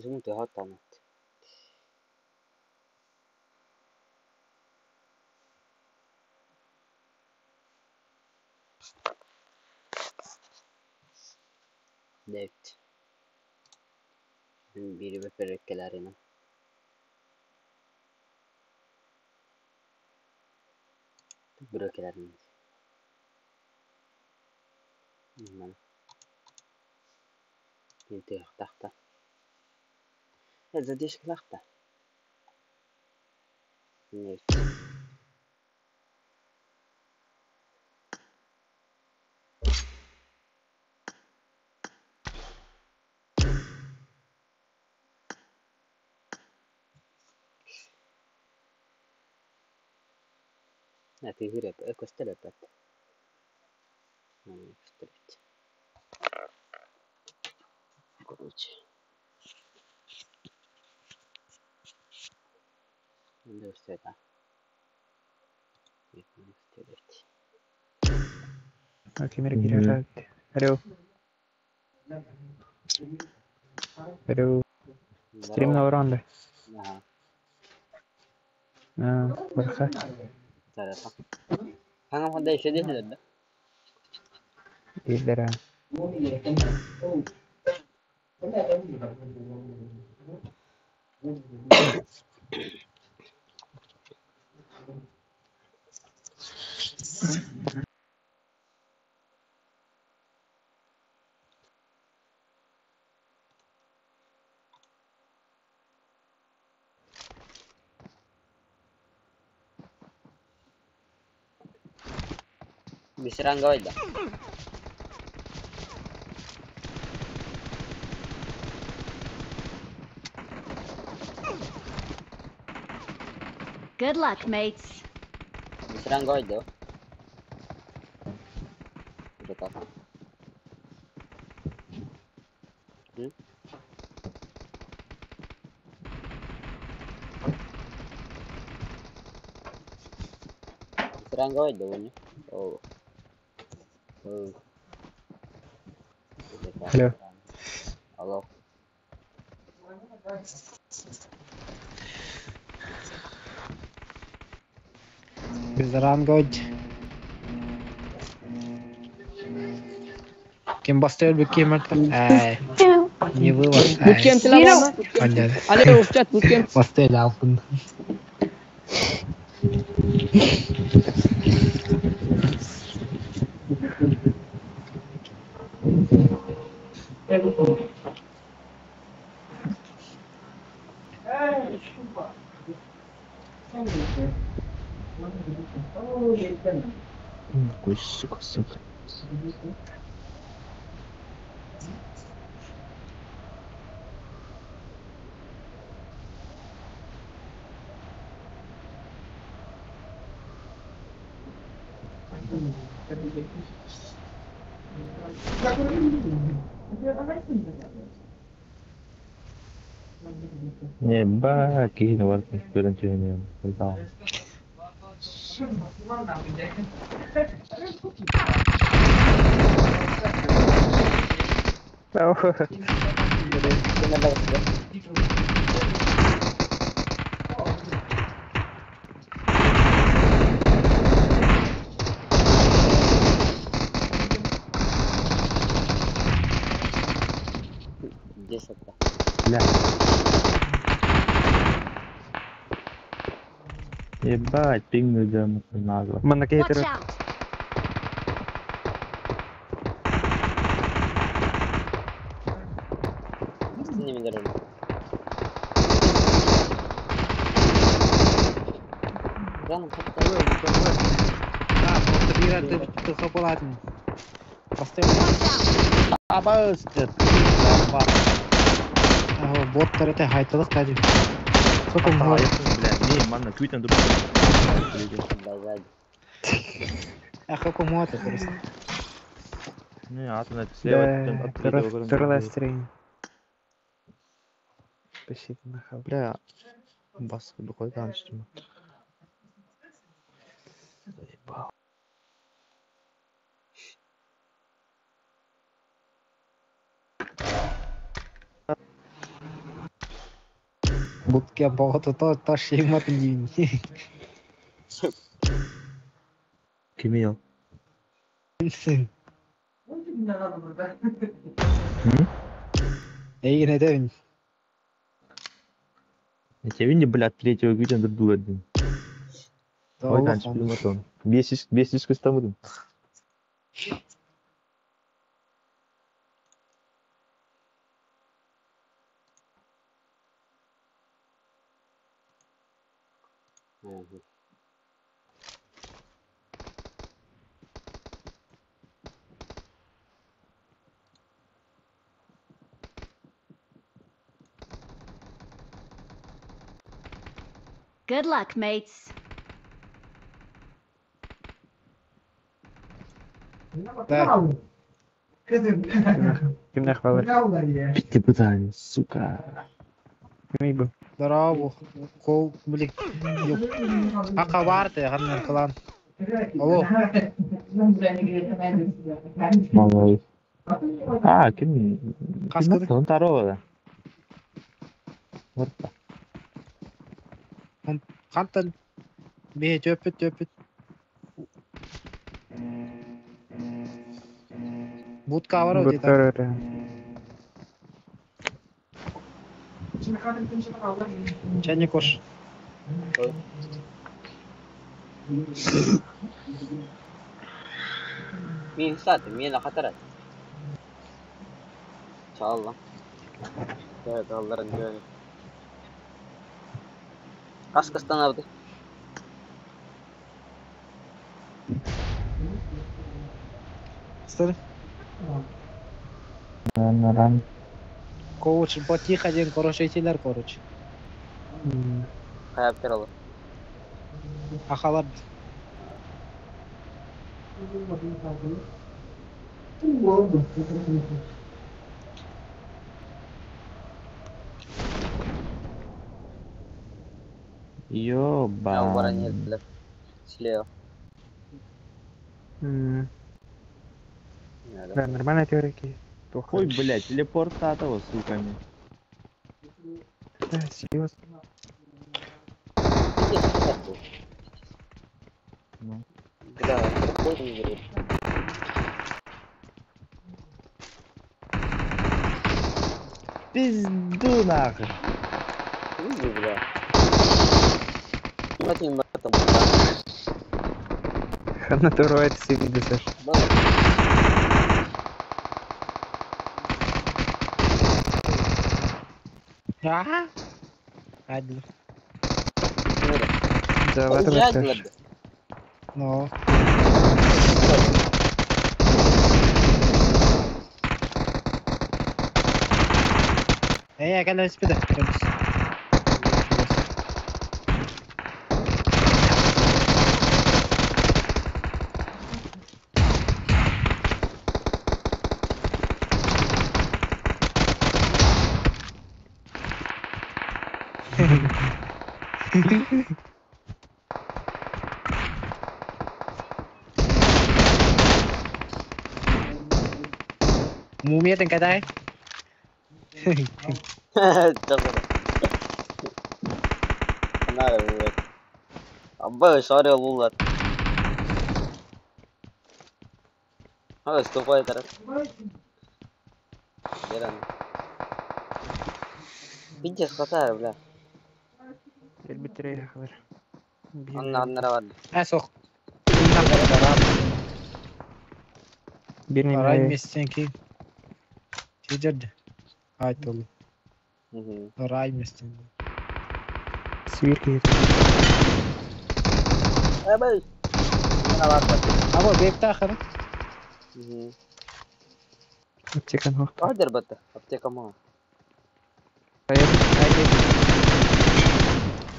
Zoom тыаһа оттоонот. Дэбит. Биири бэппэриккэлэринэн. Бөрөкелерин. Тыахтахта. Задержкалаахта. Нет. Тыһыр көстөр эппэт. Көстөр эбит. Короче. Көстөр эбит. Кимир киирэр. Алло. Алло. Стрим Здорово. на Ага. А, барха. Хорошо. Хангам ханда еще десять да? Идлера. Бисеранга да? Good luck, mates. Бисеранга да? Это как? Бисеранга да вони? О. О. Алло. Алло. Безрангодь. Кем бастыр бу кем Эй, не вывод. Bootcamp тилабы? Понятно. Алло, чат, bootcamp. Бастыр алтын. Какой, сука, сука. Не, ба, киһини барытын көрөн түһүнүөм. Хайдаҕым. Кем да? Десять. Бля. Ебать, пингну нагло. Манна Watch киһитер. out! С ними дорогу. Да, ну Да, просто бира ты ты хапалатын. Бастыр. Watch out! Абаскыт. Ага, боттар это хайталык тади. Сколько Ата, мы бля, не, манна күйтен туруп. Да, сзади. А как это просто. Не, атын слева Да, турла стрим. Спасибо, нахал. Бля, бас буквально түстүм. Заебал. Буткемп оҕото таш шейматын диин. Кимий ол? М? Эйигин этэбин. Этэбин блядь, третьего күтэн турдулар дин. Ой, Олох танчы оннук. билматон. 500 кыстамыдым. Мгм. Good luck, mates. Да. Кимнех балар? Пить пытались, сука. Кимий бу? Здорово. Кол, блин. Юк. Ака барды, ханна кылан. Алло. Малой. А, ким? Ким Каскады. Он второго, да. Вот. Хантан. Бе төпүт төпүт. Будка бар Бут где-то. бар. Чайник кош. Мин сааты, миэнэ хатарат. Чаалла. Evet, Allah'ın güveni. Kas kastan aldı. Сыр. Ран. Коуч, потихо ден, короче, этилер, короче. Kayap keralı. Ахалар. Ya Ёба. баран Слева. Nerede? Да, нормальная теория ки. Ой, блядь, телепорта того, сука. мне. Да, серьезно. Пиздец, хатар был. Ну. Бля, проход не берет. Пизду нахуй. Иди, бля. Смотри, там, бля. Хана турвайт сидит, Саш. Да. Ага. Адил. Nerede? Заватывай, Саш. Но. Эй, кэлэн спида. Мумия кадай. Часара. Надо будет. Абба, сори, лулар. А, ступай, тарас. Геран. Пиздец, хватает, бля. Элбитрей хабар. Анна, аннара бар. Ә, соқ. Бирни Арай местен ки. Тижерди. Айт ол. Мгм. Рай местен. Свирки. Абай. Анна бар. Або бепта хара. Мгм. Аптека нох. Қадыр бата. Аптека ма.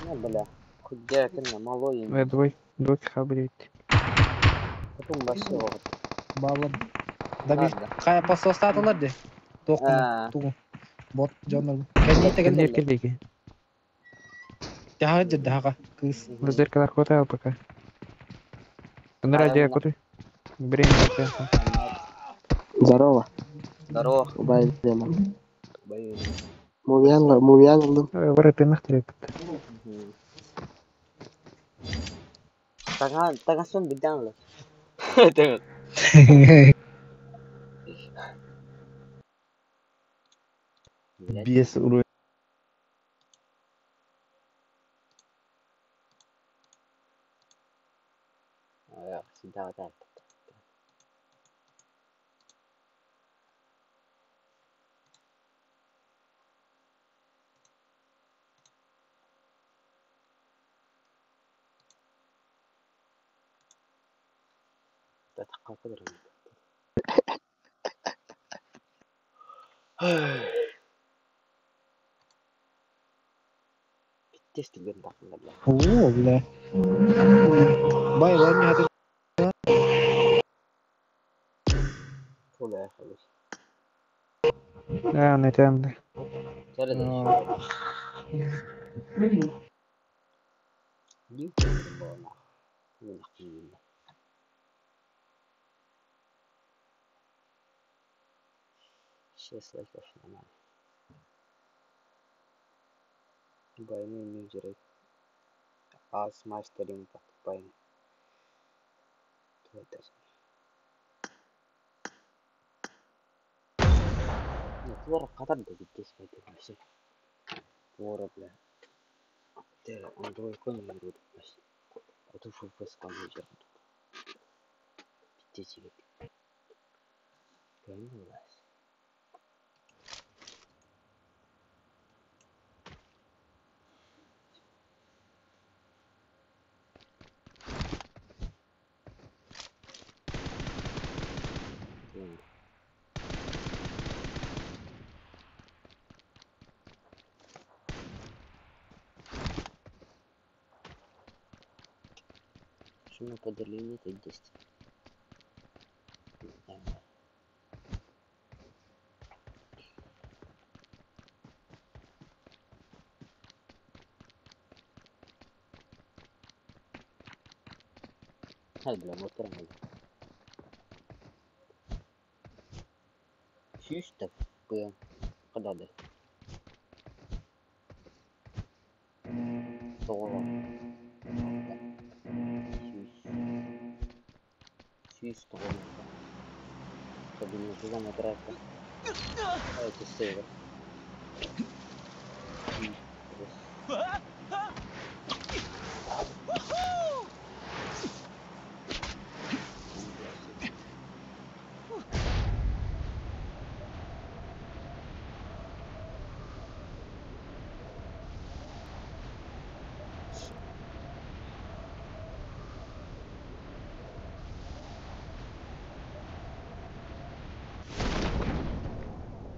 Не, бля. Худя, кенна, малой. Двой, двойка хабрит. Потом вообще вот. Баллар. Да би кая посостатылар де. Тоқын. А, Тугу. Бот жонор. Кәне тегелер. Кемнер келдеги. Тяга жерде хака. Кыз. Лазеркалар хватало пока. На радио куды. Время пока. Здорово. Здорово. Убай Зема. Боюсь. Мумиян aldım. Бары тыынах тереппит. Таҥасын бирден алар. Блядь. Без уровень. Всегда вот так. تتحقق. Пиздец түгэн тахсында, бля. Оо, бля. Бай, ладно, хаты. Хуля, халыс. Аа, не тем. Чары да. Дии буолла. Сейчас лайков нормально. Бойны юзеры. А с мастером покупаем. Это. Туора катар да бүттес бәйті. Туора, бля. Тэр Android кон юзер бас. Оту фокус кон юзер. Бүттес егет. Кәйін булас. Сумма по длине 10. Хай, бля, мотор мой. Чисто П. Кадады. Тоҕо. Сүүс тоҕо. Кабинетыга мотор. Эти сейвер.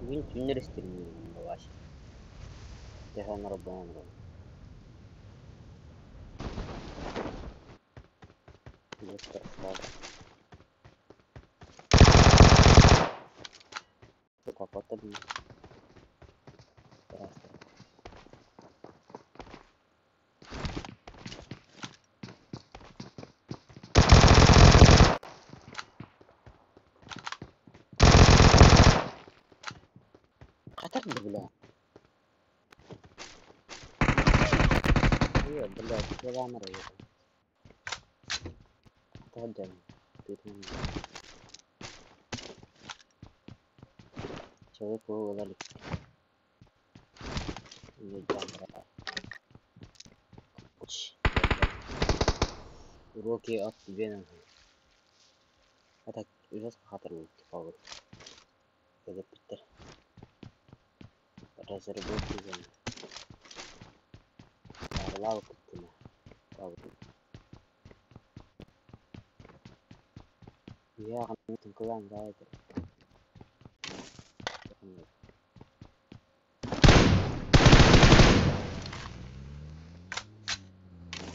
Бүгүн түүннэр истирмиин балаш. Тэхэн робон. Доктор Слава. Какой-то Хатар бля. Е, блядь, камера ебать. Отойдем. Человек вывалили. Не камера. Уроки от Веном. Это жестко хатар будет, типа вот. Это Питер. Разработки зоны. Лава куттуна. Я кылан да это.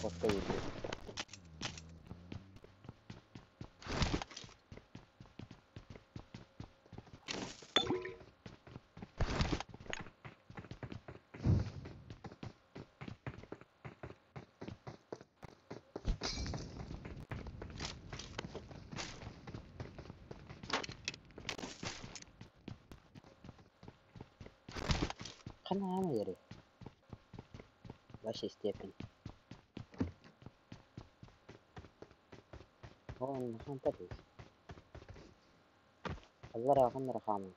Просто Ханна хаамалларый? Ваша степень. Оо, хантан Аллараа ханна эрэ хааман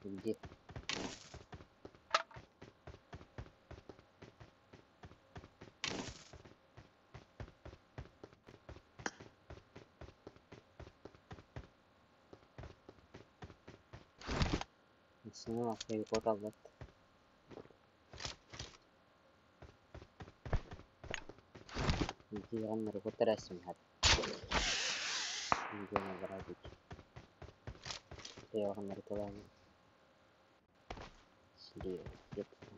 Где? Снова Слева, где-то там.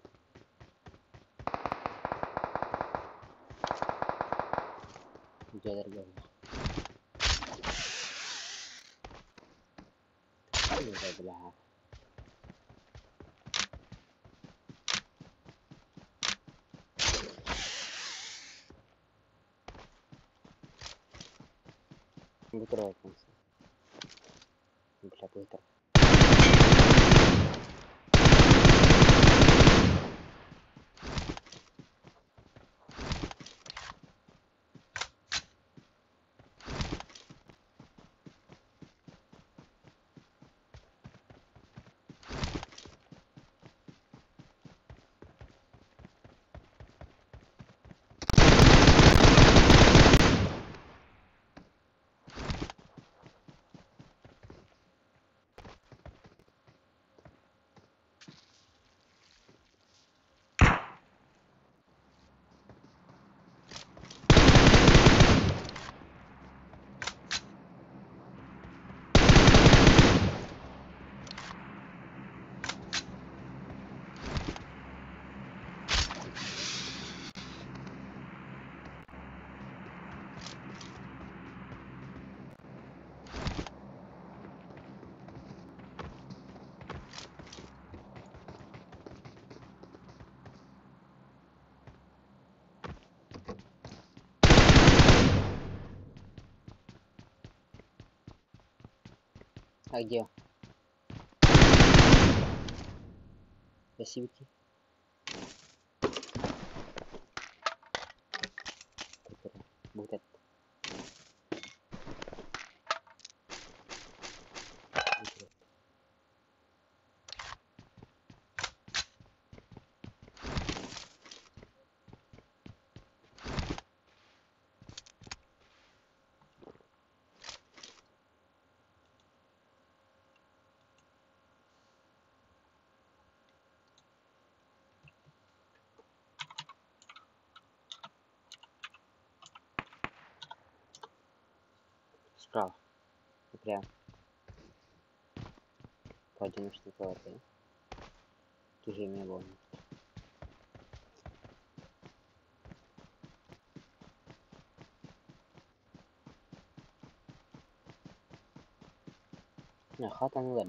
Дьиэлэргэ Бля. Бытыров. Бля, быстро. А где? Спасибо тебе. Вот этот. Справа. Прям. Поодиночный ПВП. Киһи эмиэ буолла. Хатан ылар.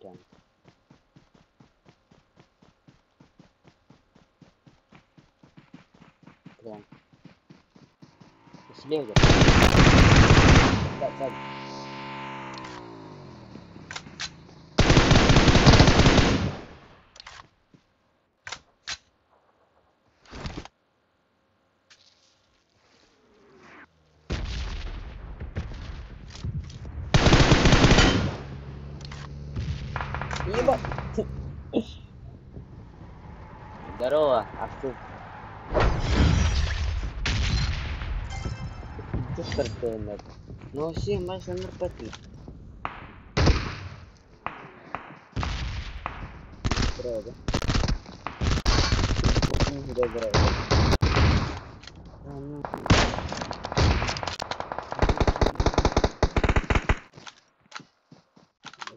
Прям. Прям. Слева. Да, да. Ебать. Здорово, Артур. Ну все, можно наркоты. Здорово, да? Здорово.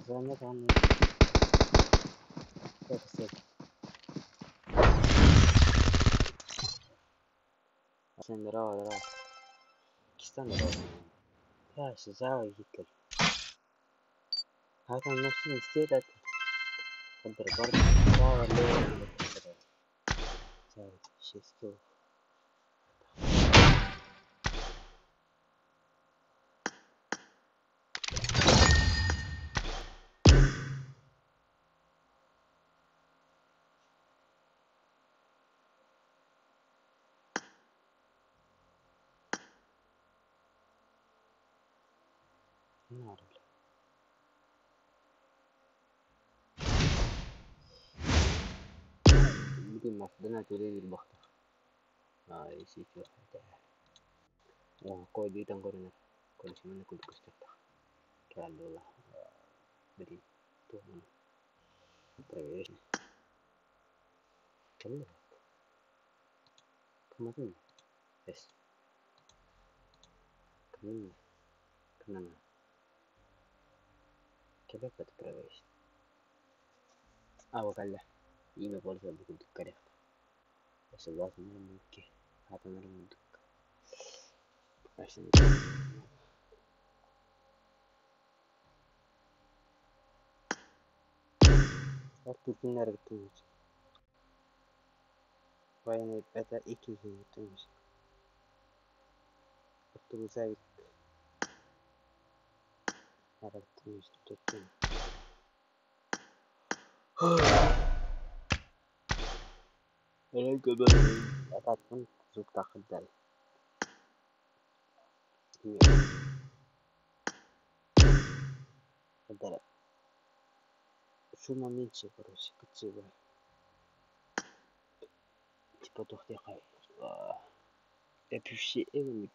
Звонок вам. Всем здорово, здорово. Кистан здорово. Я сизава гитлер. هذا نفس نسيت قدر برضه صار ليه شيستو نار. Бүгүн махтана төлөй билбахтах. Ай, сити Кой диитан көрүнэр. Колесиманы курдук көстүөхтэх. Кэллэ Блин, туох проверочный. Кэллэ. Кыматын. Эс. Кымын. Кымана. Кэбэппэт проверочный. А, кэллэ. Имя пользователя курдук көрүөхтэх. Өссө улаатыннар муҥки. Хаатанар мундук. Артуртуннар гыттымыз. Военный это ики гыттымыз. Артурузавик. Араттымыз тоттум. Ататын звук тахыдай. Хадара. Шума меньше, короче, кытчыга. Типа тухтыхай. Эпүши эвен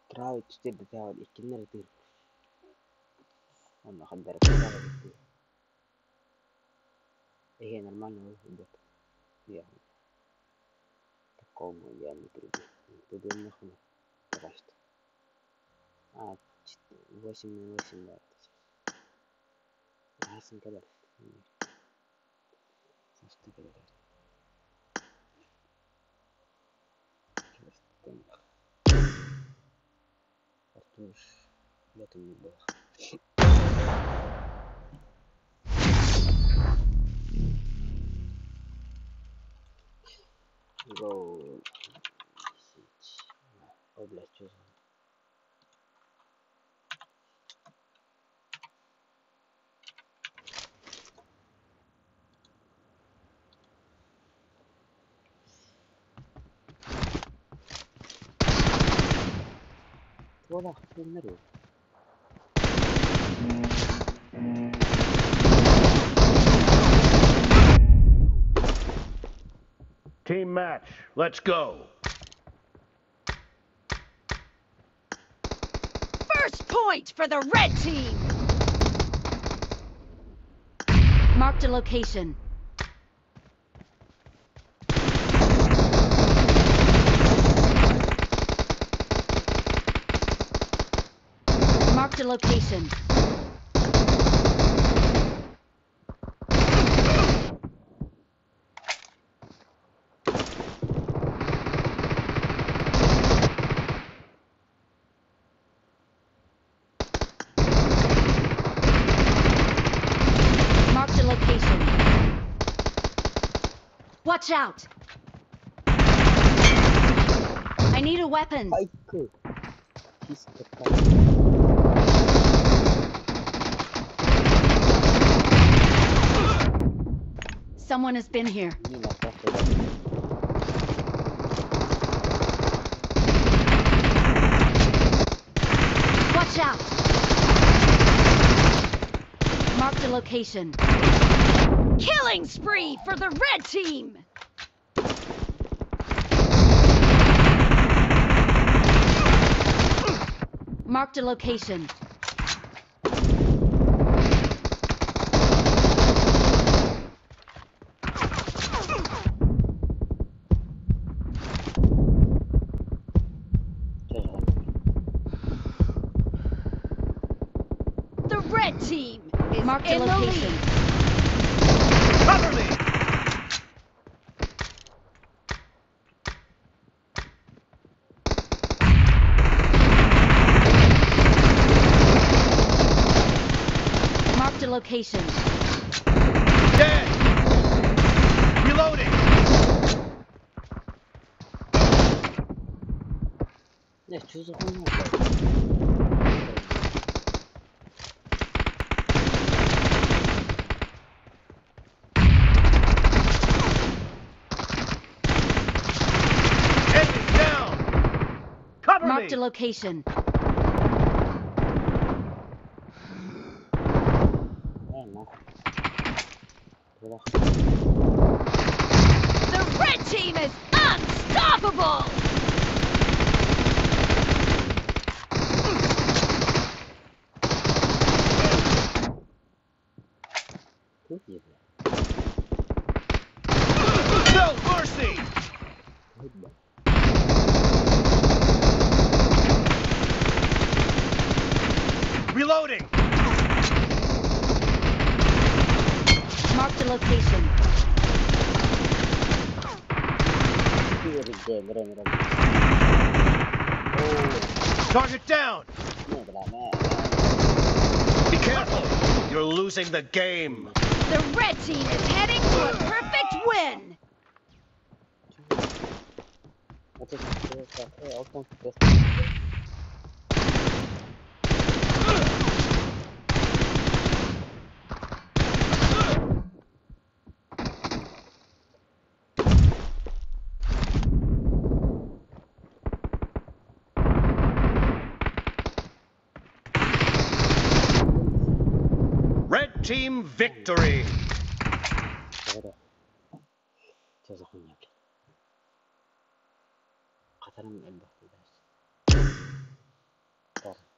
травы түстер битавал иккиннер дыр. Онно хадара кытчыга. Эге нормально идет. Я такому я не приду. Туду нахуй. Пока что. А, 8 на 8, да. Хасан кадар. Састы кадар. Артур, летом не было. Go. Ой, блядь, что за... Туолах сеннер. Team match. Let's go. First point for the red team! Marked a location. Marked a location. Marked a location. Watch out! I need a weapon. Айкы. Чисто так. Someone has been here. Не на правда. Watch out! Marked a location. Killing spree for the red team! Marked a location. The red team is Marked a in the location. lead. Cover me! location. Dead. Reloading. Не, что за хуйня, блядь? Enemy down. Cover me. Marked a location. Э, нахуй. Туда. The red team is unstoppable! Тут не, блядь. No mercy. Тут, блядь. Reloading. Marked a location. Где, время работы. О, Target down. не, бля, не. Be careful. You're losing the game. The red team is heading to a perfect win! Вот это так, вот он Red team victory. Говорю. Что за хуйня, блядь? Катарым элбэх дальше.